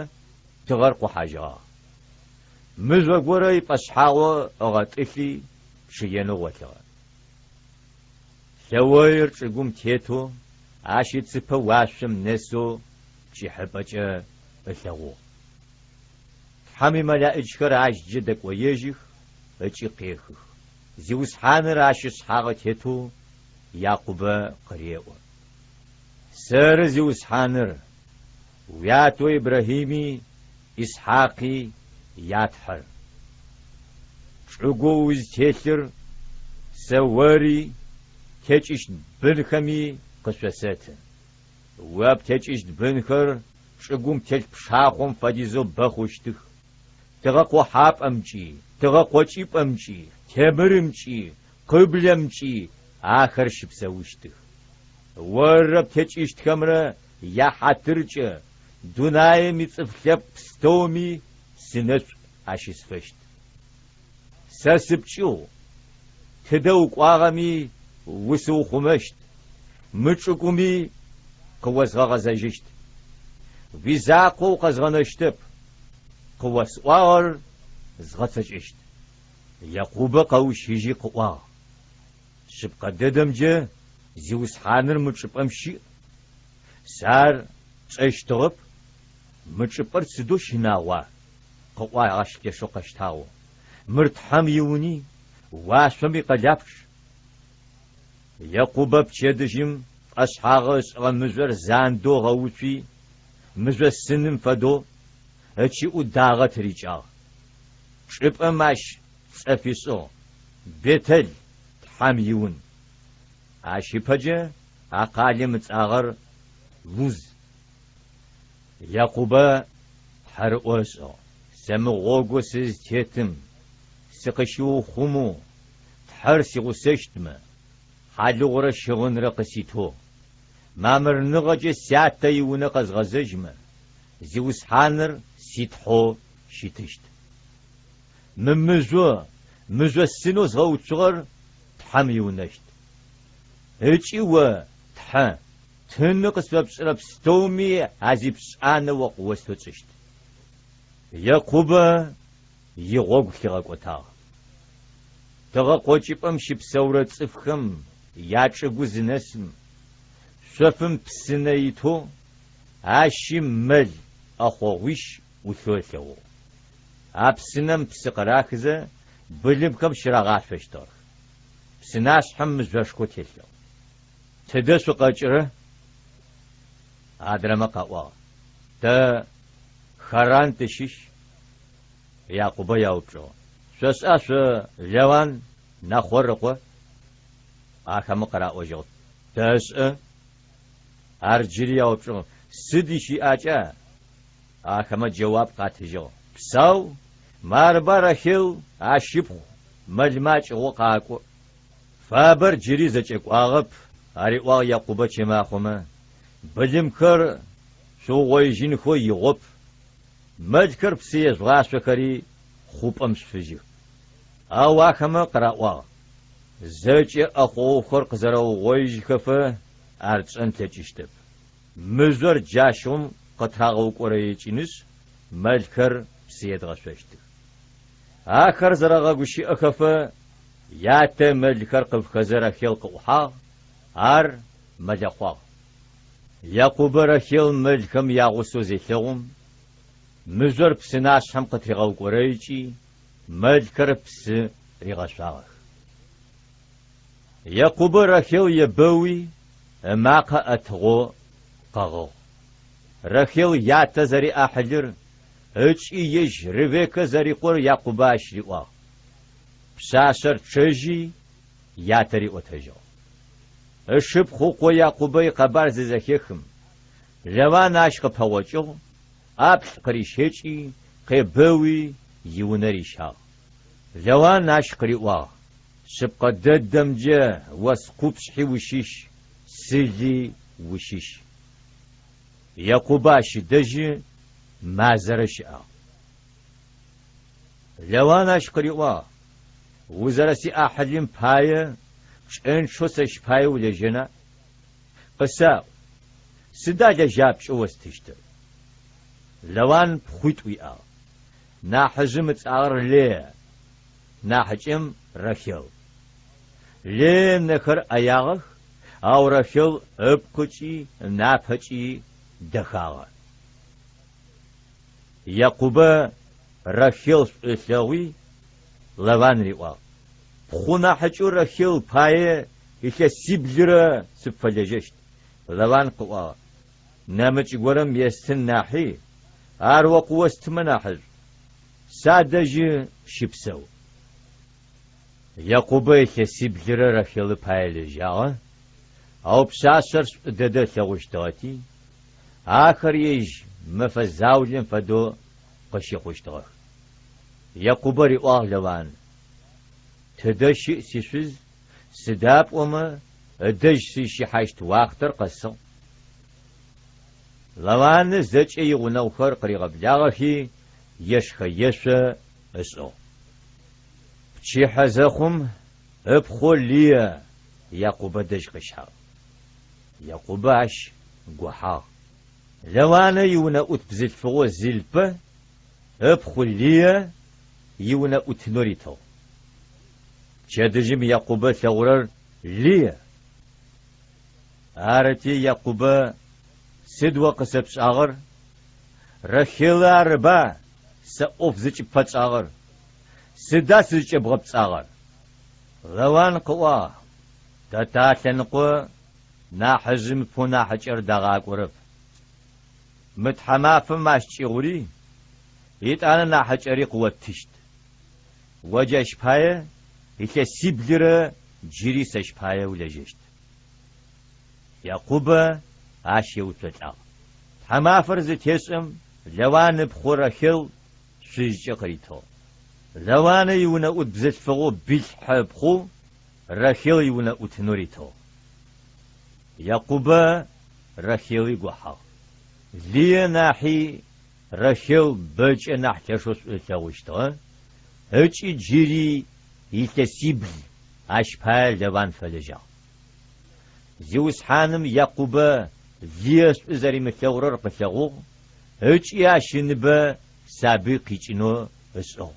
тыгъэр къохьажьыгъагъ. Мыжъо горэ ипӏэшъхьагъо ыгъэтӏылъи, чъыенэу гъолъыгъэ. Лъэоир чӏыгум тетэу, ащ ыцыпэ уашъом нэсэу пкӏыхьыпӏэкӏэ ылъэгъугъ. Тхьэм имэлаӏичхэр ащджэ дэкӏоежьых ыкӏи къехых. Зиусхьаныр ащ ышъхьагъы тетэу Якъубэ къыреӏо, Сэры Зиусхьаныр, уятэу Ибрахьими Исхьакъи я Тхьэр. Чӏыгоу узтелъыр сэ ори птекӏыщт бынхэми къышъосэты. О птекӏыщт бынхэр чӏыгум телъ пшахъом фэдизэу бэ хъущтых. Тыгъэ къохьапӏэмкӏи, тыгъэ къокӏыпӏэмкӏи, темырымкӏи, къыблэмкӏи ахэр щыпсэущтых. Оррэ птекӏыщтхэмрэ яхьатыркӏэ дунаим ицӏыф лъэпкъ пстэуми сынэшӏу ащысфэщт. Сэ сыпкӏыгъу, тыдэ укӏуагъэми усыухъумэщт, мы чӏыгуми къыозгъэгъэзэжьыщт. Уизакъоу укъэзгъэнэщтэп, къыосӏуагъэр згъэцэкӏэщт. Якъубэ къэущыжьи къыӏуагъ, Шъыпкъэ дэдэмкӏэ Зиусхьаныр мы чӏыпӏэм щыӏ. Сэ ар тшӏэщтыгъэп. Мы чӏыпӏэр сыдэу щынагъуа! къыӏуагъ ащ лъэшэу къэщтагъэу. Мыр Тхьэм иуни, уашъом икъэлапчъ. Якъубэ пчэдыжьым пӏэшъхьагъы ышӏыгъэ мыжъор зандэу ыгъэуцуи, мыжъосыным фэдэу, ыкӏыӏу дагъэ тырикӏагъ. Чӏыпӏэм ащ цӏэ фишӏыгъ, Бэтэл, Тхьэм иун. Ащ ыпэкӏэ а къалэм ыцӏагъэр Луз. Якъубэ тхьэрыӏо ышӏыгъ, Сэ мы гъогоу сызтетым сыкъыщиухъумэу Тхьэр сигъусэщтмэ, хьалыгъурэ щыгъынрэ къыситэу, мамырныгъэкӏэ сятэ иунэ къэзгъэзэжьмэ, Зиусхьаныр си Тхьэу щытыщт. Мы мыжъо, мыжъосынэу згъэуцугъэр Тхьэм иунэщт. Ыкӏи о, Тхьэ, тыны къысфэпшӏырэ пстэуми азипшӏанэ о къыостэу тшӏыщт. Якъубэ игъогу лъигъэкӏотагъ. Тыгъэ къокӏыпӏэм щыпсэурэ цӏыфхэм ячӏыгу зынэсым, шъофым псынэ итэу, ащи мэл ӏэхъогъуищ ӏулъэу ылъэгъугъ. А псынэм псы къырахызэ, былымхэм щырагъашъощтыгъэх. Псынашъхьэм мыжъошхо телъыгъ. Тыдэ шъукъэкӏырэ? Адрэмэ къаӏуагъ, Тэ Харан тыщыщ. Якъубэ яупчӏыгъ, Шъошӏа шъо Лаван Нахъор ыкъо? Ахэмэ къыраӏожьыгъ, Тэшӏэ. Ар джыри яупчӏыгъ, Сыд ищыӏакӏа? Ахэмэ джэуап къатыжьыгъ, Псау, марба Рахел ащ ыпхъу мэлмэ акӏыгъоу къакӏо. Фабэр джыри зэкӏэкӏуагъэп, ариӏуагъ Якъубэ чэмахъомэ, былымхэр шъуугъоижьынхэу игъоп, мэлхэр псы ежъугъашъохэри хъупӏэм шъуфыжьых. Ау ахэмэ къыраӏуагъ, Зэкӏэ ӏэхъогъухэр къызэрэугъоижьхэфэ ар тшӏэн тлъэкӏыщтэп. Мыжъор джащыгъум къытырагъэукӏорэикӏынышъ, мэлхэр псы едгъэшъощтых. Ахэр зэрэгъэгущыӏэхэфэ, ятэ мэлхэр къыфхэзэ Рахел къыӏухьагъ, ар мэлэхъуагъ. Якъубэ Рахел мэлхэм ягъусэу зелъэгъум, мыжъор псынашъхьэм къытыригъэукӏорэикӏи, мэлхэр псы ригъэшъуагъэх. Якъубэ Рахел ебэуи, ымакъэ ӏэтыгъэу къэгъыгъ. Рахел ятэ зэриӏахьылыр ыкӏи ежь Ревеккэ зэрикъор Якъубэ ащ риӏуагъ. Пшъашъэр чъэжьи, ятэ риӏотэжьыгъ. Ышыпхъу ыкъо Якъубэ икъэбар зызэхехым, Лаван ащ къыпэгъокӏыгъ, ӏаплӏ къырищэкӏи, къебэуи, иунэ рищагъ. Лаван ащ къыриӏуагъ, Шъыпкъэ дэдэмкӏэ о скъупшъхьи ущыщ, сыли ущыщ. Якъубэ ащ ыдэжьы мазэрэ щыӏагъ. Лаван ащ къыриӏуагъ, Узэрэсиӏахьылым пае пкӏэнчъэу сэщ пае улэжьэна? Къысаӏу, сыда лэжьапкӏэу остыщтыр? Лаван пхъуитӏу иӏагъ. Нахьыжъым ыцӏагъэр Леа, нахьыкӏэм Рахел. Леа ынэхэр ӏэягъэх, ау Рахел ыпкъыкӏи ынапэкӏи дэхагъэ. Якъубэ Рахел шӏу ылъэгъуи, Лаван риӏуагъ, Ппхъу нахьыкӏэу Рахел пае илъэсиблырэ сыпфэлэжьэщт. Лаван къыӏуагъ, Нэмыкӏ горэм естын нахьи, ар о къыостымэ нахьышӏу. Садэжьы щыпсэу. Якъубэ илъэсиблырэ Рахелы пае лэжьагъэ, ау пшъашъэр шӏу дэдэ ылъэгъущтыгъэти, ахэр ежь мэфэ заулэм фэдэу къыщыхъущтыгъэх. Якъубэ риӏуагъ Лаван, Тыдэ щыӏ сишъуз, сыда пӏомэ ыдэжь сызщихьащт уахътэр къэсыгъ. Лаваны зэкӏэ игъунэгъухэр къыригъэблагъэхи, ешхэ-ешъо ышӏыгъ. Пчыхьэ зэхъум, ыпхъоу Лие Якъубэ дэжь къыщагъ. Якъубэ ащ гохьагъ. Лаванэ иунэӏут бзылъфыгъэу Зилпэ ыпхъу Лие иунэӏутынэу ритыгъ. Пчэдыжьым Якъубэ ылъэгъурэр Лые. Арыти, Якъубэ, Сыд о къысэпшӏагъэр? Рахелэ арыба сэ ӏоф зыкӏыпфэтшӏагъэр? Сыда сызкӏэбгъэпцӏагъэр? Лаван къыӏуагъ, Тэ талъэныкъо нахьыжъым ыпэу нахьыкӏэр дагъакӏорэп. Мы тхьамафэм ащ кӏыгъури, етӏанэ нахьыкӏэри къыоттыщт. О джащ пае илъэсиблырэ джыри сэщ пае улэжьэщт. Якъубэ ащ еуцолӏагъ. Тхьамафэр зытешӏэм, Лаван ыпхъу Рахел шъузкӏэ къыритыгъ. Лаванэ иунэӏут бзылъфыгъэу Билхьэ ыпхъу Рахел иунэӏутынэу ритыгъ. Якъубэ Рахели гохьагъ. Лые нахьи Рахел бэкӏэ нахь лъэшэу шӏу ылъэгъущтыгъэ ыкӏи джыри илъэсибл ащ пае Лаван фэлэжьагъ. Зиусхьаным Якъубэ Лые шӏу зэримылъэгъурэр къылъэгъугъ ыкӏи ащ ыныбэ сабый къикӏынэу ышӏыгъ.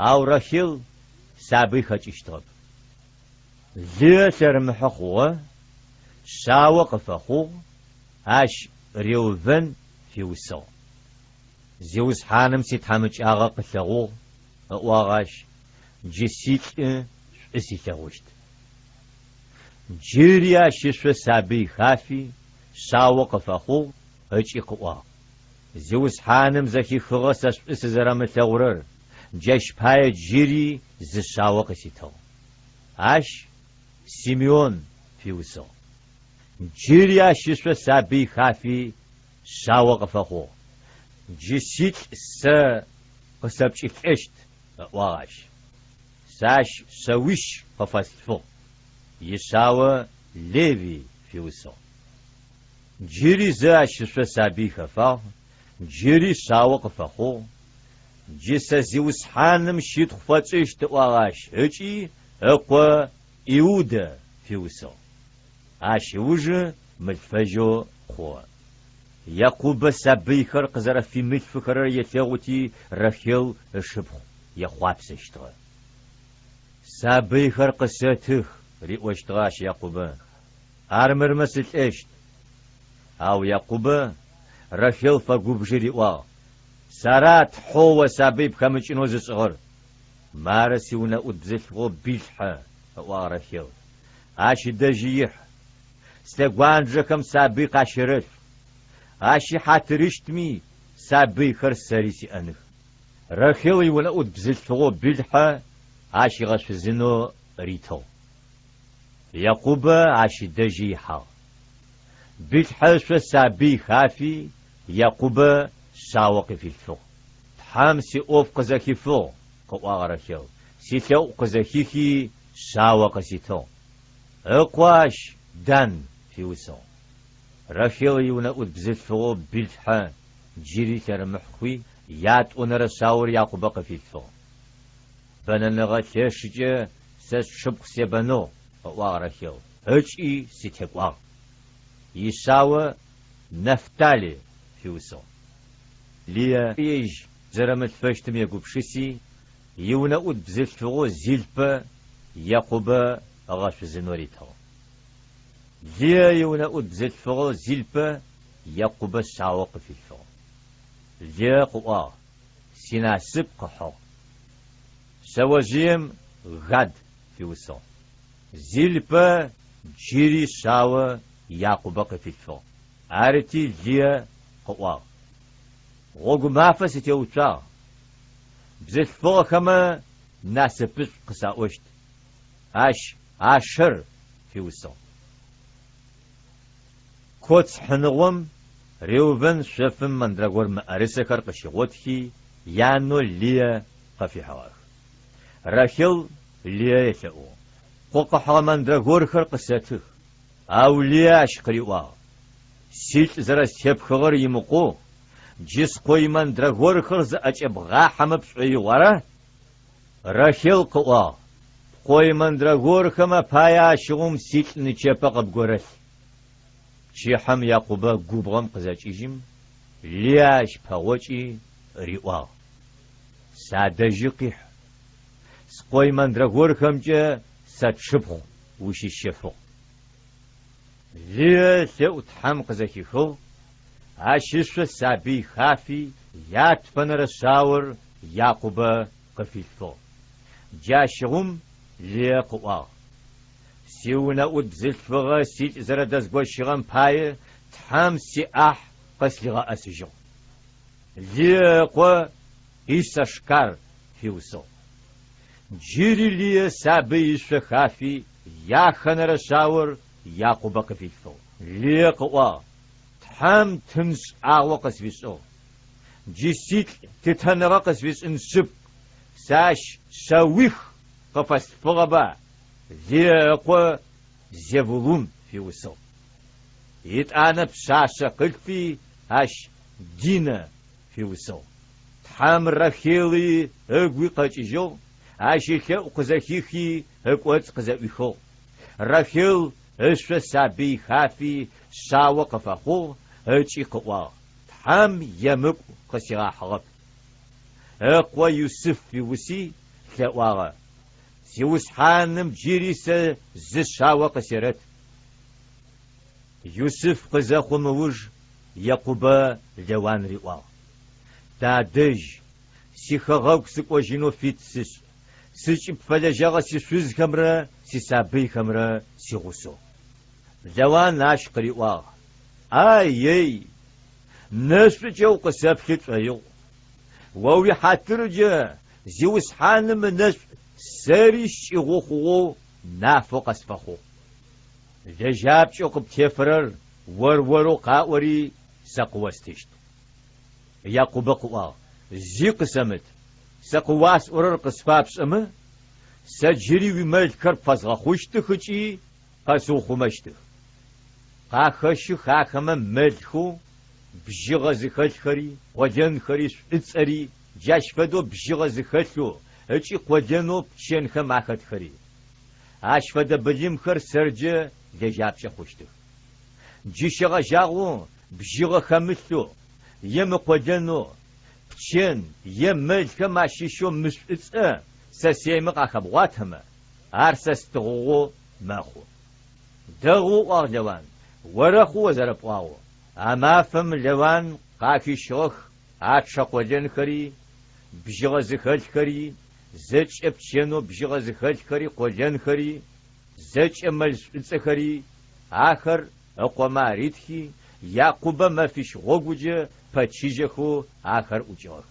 Ау Рахел сабый хэкӏыщтыгъэп. Лые лъэрымыхьэ хъугъэ, шъао къыфэхъугъ, ащ Реувен фиусыгъ. Зиусхьаным ситхьамыкӏагъэ къылъэгъугъ, ыӏуагъ ащ, джы силӏы шӏу силъэгъущт. Джыри ащ ышъо сабый хафи, шъао къыфэхъугъ ыкӏи къыӏуагъ, Зиусхьаным зэхихыгъэ сэ шӏу сызэрэмылъэгъурэр, джащ пае джыри зы шъао къыситыгъ. Ащ Симеон фиусыгъ. Джыри ащ ышъо сабый хафи, шъао къыфэхъугъ. Джы силӏ сэ къысэпкӏылӏэщт, ыӏуагъ ащ. Сэ ащ шъэуищ къыфэслъфыгъ, ишъао Левый фиусыгъ. Джыри зэ ащ ышъо сабый хэфагъ, джыри шъао къыфэхъугъ. Джы сэ Зиусхьаным щытхъу фэтшӏыщт, ыӏуагъ ащ ыкӏи ыкъо Иудэ фиусыгъ. Ащ ыужы мылъфэжьэу хъугъэ. Якъубэ сабыйхэр къызэрэфимылъфыхэрэр елъэгъути, Рахел ышыпхъу ехъуапсэщтыгъэ. Сабыйхэр къысэтых, риӏощтыгъэ ащ Якъубэ, армырмэ сылӏэщт. Ау Якъубэ Рахел фэгубжи риӏуагъ, Сэра Тхьэу о сабый пхэмыкӏынэу зышӏыгъэр? Мары сиунэӏут бзылъфыгъэу Билхьэ, ыӏуагъ Рахел, ащ ыдэжьи ихь. Слъэгуанджэхэм сабый къащэрэлъф. Ащ ихьатырыщтми, сабыйхэр сэри сиӏэных. Рахел иунэӏут бзылъфыгъэу Билхьэ ащ ыгъэшъузынэу ритыгъ. Якъубэ ащ ыдэжьи ихьагъ. Билхьэ ышъо сабый хафи, Якъубэ шъао къыфилъфыгъ. Тхьэм сиӏоф къызэхифыгъ, къыӏуагъ Рахел, силъэӏу къызэхихи, шъао къыситыгъ. Ыкъо ащ Дан фиусыгъ. Рахел иунэӏут бзылъфыгъэу Билхьэ джыри лъэрымыхь хъуи, ятӏонэрэ шъаор Якъубэ къыфилъфыгъ. Бэнэныгъэ лъэшыкӏэ сэ сшыпхъу себэныгъ, ыӏуагъ Рахел, ыкӏи сытекӏуагъ. Ишъао Нафтали фиусыгъ. Лые ежь зэрэмылъфэщтым егупшыси, иунэӏут бзылъфыгъэу Зилпэ Якъубэ ыгъэшъузынэу ритыгъ. Лые иунэӏут бзылъфыгъэу Зилпэ Якъубэ шъао къыфилъфыгъ. Лые къыӏуагъ, Синасып къыхьыгъ. Шъэожъыем Гад фиусыгъ. Зилпэ джыри шъао Якъубэ къыфилъфыгъ. Арыти Лые къыӏуагъ, Гъогу мафэ сытеуцуагъ, бзылъфыгъэхэмэ насыпышӏу къысаӏощт. Ащ Ашэр фиусыгъ. Коц хьыныгъом Реувен шъофым мандрагор мыӏэрысэхэр къыщигъотхи, янэу Лые къыфихьыгъэх. Рахел Лые елъэӏугъ, Пкъо къыхьыгъэ мандрагорхэр къысэтых. Ау Лые ащ къыриӏуагъ, Силӏ зэрэстепхыгъэр имыкъоу, джы скъо имандрагорхэр зыӏэкӏэбгъахьэмэ пшӏоигъу, ара? Рахел къыӏуагъ, Пкъо имандрагорхэм апае ащыгъум силӏ нычэпэ къыбгорэлъ. Пчыхьэм Якъубэ губгъом къызэкӏыжьым, Лые ащ пэгъокӏи, риӏуагъ. Садэжьы къихь, скъо имандрагорхэмкӏэ сэ тшыпхъу ущысщэфыгъ. Лые ылъэӏу Тхьэм къызэхихыгъ, ащ ышъо сабый хафи, ятфэнэрэ шъаор Якъубэ къыфилъфыгъ. Джащыгъум Лые къыӏуагъ, Сиунэӏут бзылъфыгъэ силӏ зэрэдэзгощыгъэм пае Тхьэм сиӏахь къыслъигъэӏэсыжьыгъ. Лые ыкъо Иссашкар фиусыгъ. Джыри Лые сабый ышъо хафи, яхэнэрэ шъаор Якъубэ къыфилъфыгъ. Лые къыӏуагъ, Тхьэм тын шӏагъо къысфишӏыгъ. Джы силӏ лъытэныгъэ къысфишӏын шъыпкъ, сэ ащ шъэуих къыфэслъфыгъэба, Лые ыкъо Зевулун фиусыгъ. Етӏанэ пшъашъэ къылъфи, ащ Динэ фиусыгъ. Тхьэм Рахели ыгуи къэкӏыжьыгъ, ащ ылъэӏу къызэхихи, ыкӏоцӏ къызэӏуихыгъ. Рахел ышъо сабый хафи, шъао къыфэхъугъ ыкӏи къыӏуагъ, Тхьэм емыкӏу къысигъахьыгъэп. Ыкъо Юсыф фиуси, лъэӏуагъэ, Зиусхьаным джыри сэ зы шъао къысерэт. Юсыф къызэхъум ыуж Якъубэ Лэуан риӏуагъ, Тадэжь, сихэгъэгу сыкӏожьынэу фит сышӏ, сызкӏыпфэлэжьэгъэ сишъузхэмрэ сисабыйхэмрэ сигъусэу. Лэуан ащ къыриӏуагъ, Ай-ей, нэшӏукӏэ укъысэплъы пшӏоигъу. О уихьатыркӏэ Зиусхьаным ынэшӏу сэри скӏыгъу хъугъэу нафэу къэсфэхъугъ. Лэжьапкӏэу къыптефэрэр ор-орэу къаӏори, сэ къыостыщт. Якъубэ къыӏуагъ, Зи къысэмыт, сэ къыуасӏорэр къысфапшӏэмэ, сэ джыри уимэлхэр пфэзгъэхъущтых ыкӏи къэсыухъумэщтых. Къахэщых ахэмэ мэлхэу бжьыгъэ зыхэлъхэри, къолэнхэри, шӏуцӏэри, джащ фэдэу бжьыгъэ зыхэлъэу ыкӏи къолэнэу пчэнхэм ахэтхэри. Ащ фэдэ былымхэр сэрджэ лэжьапкӏэ хъущтых. Джы щегъэжьагъэу бжьыгъэ хэмылъэу е мыкъолэнэу, пчэн е мэлхэм ащыщэу мышӏуцӏэ сэсыемэ къахэбгъуатэмэ, ар сэ стыгъугъэу мэхъу. Дэгъу, ыӏуагъ Лэуан, орэхъу о зэрэпӏуагъэу. А мафэм Лэуан къахищыгъэх ачъэ къолэнхэри, бжьыгъэ зыхэлъхэри, зэкӏэ пчэнэу бжьыгъэ зыхэлъхэри къолэнхэри, зэкӏэ мэл шӏуцӏэхэри, ахэр ыкъомэ аритхи, Якъубэ мэфищ гъогуджэ пэчыжьэхэу ахэр ӏукӏыгъэх.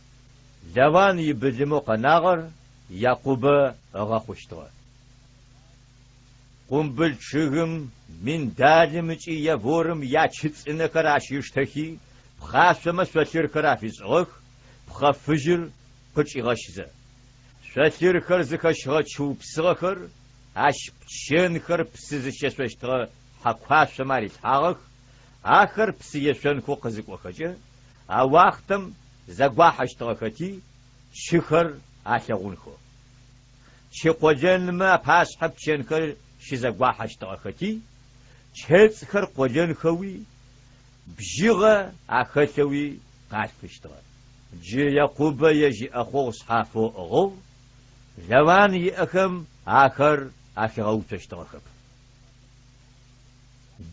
Лэуан ибылымэу къэнагъэр Якъубэ ыгъэхъущтыгъэ. Къумбыл чъыгым, миндалым ыкӏи яворым ячы цӏынэхэр ащ ыштэхи, пхъашъомэ шъолъырхэр афишӏыгъэх, пхъэ фыжьыр къычӏигъэщзэ. Шъолъырхэр зыхэщыгъэ чы упсыгъэхэр ащ пчэнхэр псы зыщешъощтыгъэ хьакуашъомэ арилъхьагъэх, ахэр псы ешъонхэу къызыкӏохэкӏэ, а уахътэм зэгуахьэщтыгъэхэти, чыхэр алъэгъунхэу. Чы къолэнмэ апашъхьэ пчэнхэр щызэгуахьэщтыгъэхэти, чэцӏхэр къолэнхэуи, бжьыгъэ ахэлъэуи къалъфыщтыгъэ. Джы Якъубэ ежь иӏэхъогъу шъхьафэу ыӏыгъыгъ, Лаван иӏэхэм ахэр ахигъэуцощтыгъэхэп.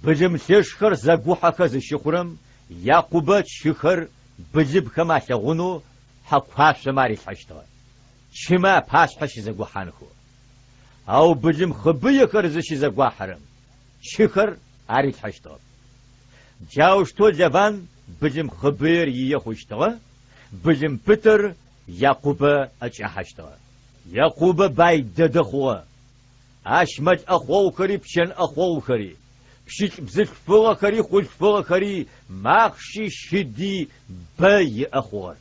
Былым лъэшхэр зэгухьэхэ зыщыхъурэм Якъубэ чыхэр былымхэм алъэгъунэу хьакуашъомэ арилъхьэщтыгъэ. Чымэ апашъхьэ щызэгохьанхэу. Ау былым хъыбыехэр зыщызэгуахьэрэм чыхэр арилъхьэщтыгъэп. Джаущтэу Лаван былым хъыбыер ие хъущтыгъэ, былым пытэр Якъубэ ӏэкӏахьэщтыгъэ. Якъубэ бай дэдэ хъугъэ. Ащ мэл ӏэхъогъухэри пчэн ӏэхъогъухэри, пщылӏ бзылъфыгъэхэри хъулъфыгъэхэри, махъши щыди бэ иӏэ хъугъэр.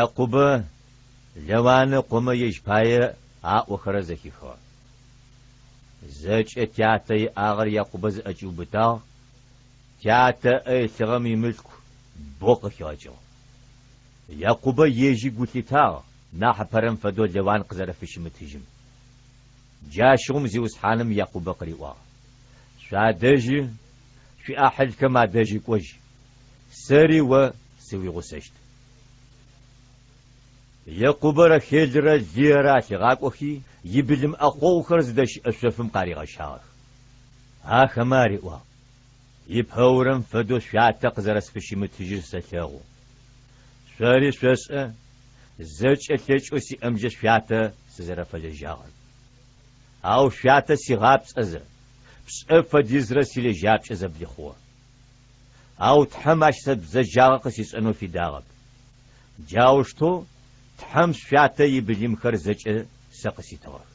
Якъубэ Лаван ыкъомэ ежь пае аӏохэрэр зэхихыгъэ. Зэкӏэ тятэ иӏагъэр Якъубэ зыӏэкӏиубытагъ, тятэ ыӏэ илъыгъэм имылъку бэу къыхигъэкӏыгъ. Якъубэ ежьи гу лъитагъ нахьыпэрэм фэдэу Лаван къызэрэфыщымытыжьым. Джащыгъум Зиусхьаным Якъубэ къыриӏуагъ, Шъуадэжьы, шъуиӏахьылхэм адэжьы кӏожь, сэри о сыуигъусэщт. Екъубэ Рахелрэ Лыерэ алъигъакӏохи, ибылым ӏэхъогъухэр зыдэщыӏэ шъофым къаригъэщагъэх. Ахэмэ ариӏуагъ, Ипэурэм фэдэу шъуятэ къызэрэсфыщымытыжьыр сэлъэгъу. Шъори шъошӏэ, зэкӏэ лъэкӏэу сиӏэмкӏэ шъуятэ сызэрэфэлэжьагъэр. Ау шъуятэ сигъапцӏэзэ, пшӏэ фэдизрэ силэжьапкӏэ зэблихъугъэ. Ау Тхьэм ащ сэ бзэджагъэ къысишӏэнэу фидагъэп. Джаущтэу Тхьэм шъуятэ ибылымхэр зэкӏэ сэ къыситыгъэх.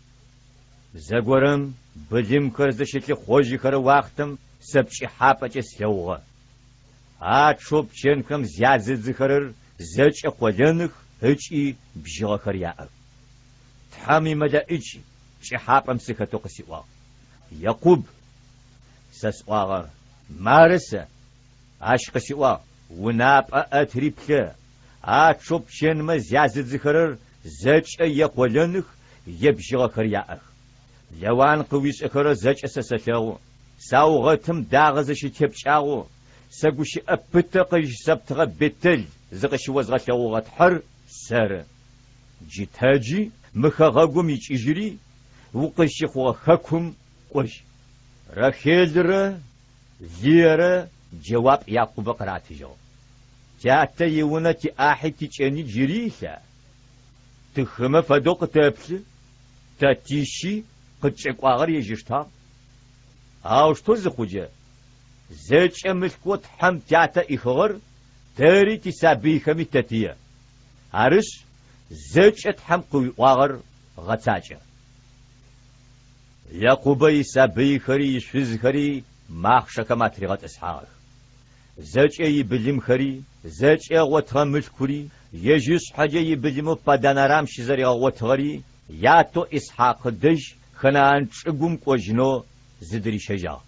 Зэгорэм былымхэр зыщылъыхъожьыхэрэ уахътэм сэ пкӏыхьапӏэкӏэ слъэгъугъэ. Ачъэу пчэнхэм зязыдзыхэрэр зэкӏэ къолэных ыкӏи бжьыгъэхэр яӏэх. Тхьэм имэлэӏич пкӏыхьапӏэм сыхэтэу къысиӏуагъ, Екъуб! Сэ сӏуагъэ, Мары сэ! Ащ къысиӏуагъ, Унапӏэ ӏэтри плъэ, ачъэу пчэнмэ зязыдзыхэрэр зэкӏэ е къолэных, е бжьыгъэхэр яӏэх. Лаван къыуишӏэхэрэр зэкӏэ сэ сэлъэгъу. Саугъэтым дагъэ зыщытепкӏагъэу, сэ гущыӏэ пытэ къызщысэптыгъэ Бэтэл зыкъыщыозгъэлъэгъугъэ Тхьэр сэры. Джы тэджи, мы хэгъэгум икӏыжьыри, укъызщыхъугъэ хэкум кӏожь. Рахелрэ Лыерэ джэуап Якъубэ къыратыжьыгъ, Тятэ иунэ тиӏахьи тикӏэни джыри илъа? Тыхымэ фэдэу къытэплъы, тэ тищи къыткӏэкӏуагъэр ежь ыштагъ. Аущтэу зыхъуджэ, зэкӏэ мылъкоу Тхьэм тятэ ӏихыгъэр тэри тисабыйхэми тэтые. Арышъ, зэкӏэ Тхьэм къыуиӏуагъэр гъэцакӏэ. Якъубэ исабыйхэри ишъузхэри махъшэхэм атыригъэтӏысхьагъэх. Зэкӏэ ибылымхэри, зэкӏэ ыгъотыгъэ мылъкури, ежь ышъхьэкӏэ ибылымэу Паддан-Арам щызэригъэгъотыгъэри ятэу Исхьакъ ыдэжь Ханаан чӏыгум кӏожьынэу зыдырищэжьагъ.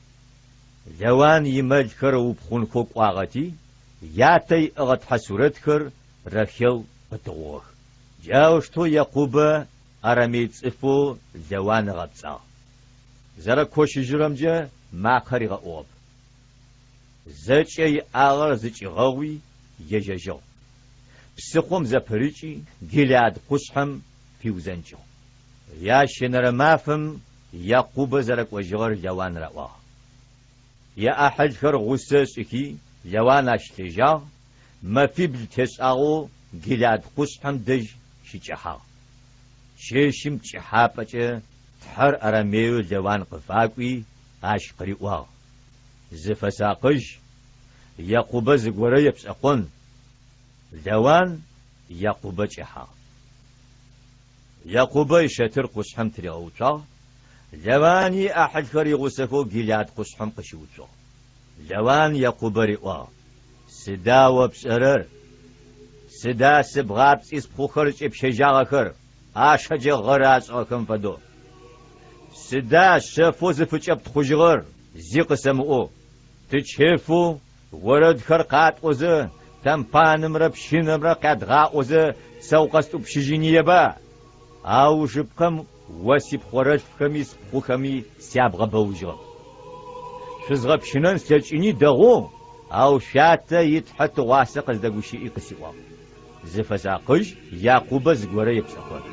Лаван имэлхэр ыупхъунхэу кӏуагъэти, ятэ иӏэгъэ тхьэ сурэтхэр Рахел къытыгъугъэх. Джаущтэу Якъубэ арамей цӏыфэу Лаван ыгъэпцӏагъ. Зэрэкощыжьырэмкӏэ макъэ ригъэӏугъэп. Зэкӏэ иӏагъэр зыкӏигъэгъуи ежьэжьыгъ. Псыхъом зэпырыкӏи, Гилеад къушъхьэм фиузэнкӏыгъ. Ящэнэрэ мафэм Якъубэ зэрэкӏожьыгъэр Лаван раӏуагъ. Иӏахьылхэр гъусэ ышӏыхи, Лаван ащ лъежьагъ, мэфибл тешӏагъэу Гилеад къушъхьэм дэжь щыкӏэхьагъ. Чэщым пкӏыхьапӏэкӏэ Тхьэр арамееу Лаван къыфакӏуи, ащ къыриӏуагъ, Зыфэсакъыжь, Якъубэ зыгорэ епшӏэкъон. Лаван Якъубэ кӏэхьагъ. Якъубэ ищэтыр къушъхьэм тыригъэуцуагъ, Лавани иӏахьылхэр игъусэхэу Гилеад къушъхьэм къыщыуцугъ. Лаван Якъубэ риӏуагъ, Сыда о пшӏэрэр? Сыда сыбгъапцӏи спхъухэр зыкӏепщэжьагъэхэр, ӏашэкӏэ гъэры ашӏыгъэхэм фэдэу? Сыда шъэфэу зыфыкӏэптхъужьыгъэр зи къысэмыӏоу? Тычэфэу орэдхэр къатӏозэ, тэмпанымрэ пщынэмрэ къядгъаӏозэ сэ укъэстӏупщыжьыныеба? Аужыпкъэм о сипхъорэлъфхэми спхъухэми сябгъэбэужьыгъэп. Шъузгъэпщынэн слъэкӏыни дэгъоу, ау шъуятэ и Тхьэ тыгъуасэ къыздэгущыӏи къысиӏуагъ, Зыфэсакъыжь, Якъубэ зыгорэ епшӏэкъон.